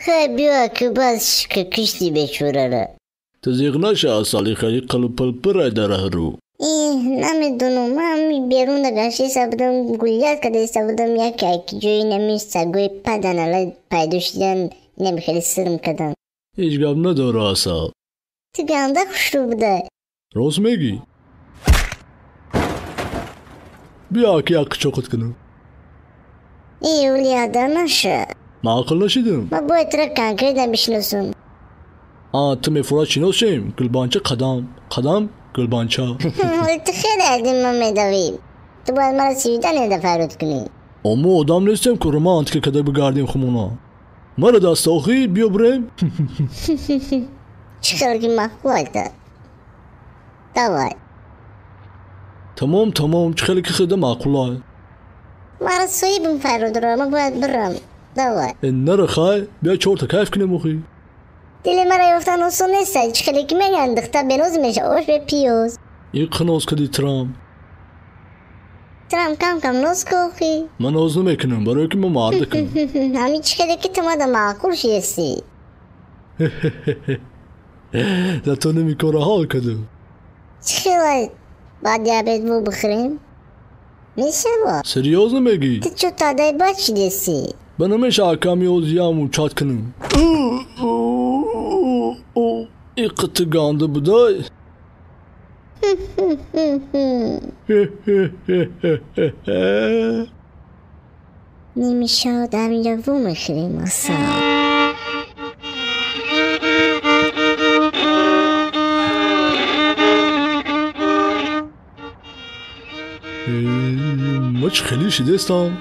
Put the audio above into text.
Хай биё ки бас ки кишти бечорара. Ту зиқ наша, асали хеле қилпилпирай дар раҳрӯ. Э, намедонам, ман берун гаштиста будам, гулят кадаиста будам, яке ки ҷои нами сагои паданала пайдо шидан, инами хеле сирм кардам. Ҳеҷ гап надора, асал. Ту ганда хушрӯ буда. Рост мегӣ? Биё ки як қучоқат кунам. Э, оли ада наша. Маъқул нашидам? Ман бояд тура конкретно бишносам. А, ту мефурад шинос шем? Гулбанча қадам, қадам гулбанча. Оли ту хеле аз ин ман медавӣ. Ту бояд маро свидание фарёд кунӣ. Мо одам нестем ку романтика када бигардем хумона. Мара даст охӣ, биё бирем. Чӣ хел ки маъқул айта. Давай. Тамом, тамом, чӣ хеле ки хида маъқулай. Мара соҳибам фарёд дора, ман бояд бирам. Давай. Э, нара хай, биё чорта кайф кунем охӣ. Дили мара ёфтан осон нест, чӣ хеле ки мегӯянд, духтар беноз меша, ош бе пиёз. Ин қиноз кади трам. Трам кам кам ноз ку охӣ. Ман ноз намекунам, барое ки ман мардакам. Ҳамин чӣ хеле ки ту мада маъқул шидастӣ. Зато ними кора ҳал кардам. Чӣ хелай баъди обед бу бихӯрем? Мешава? Серьёзно мегӣ? Ту чӯ таъдаи бад шидастӣ? Ба намеша аками озияму чат кунам. Иқити ганда будай. Ними шаб дар инҷа ву мехӯрем, асал. Ма чӣ хеле шидастам.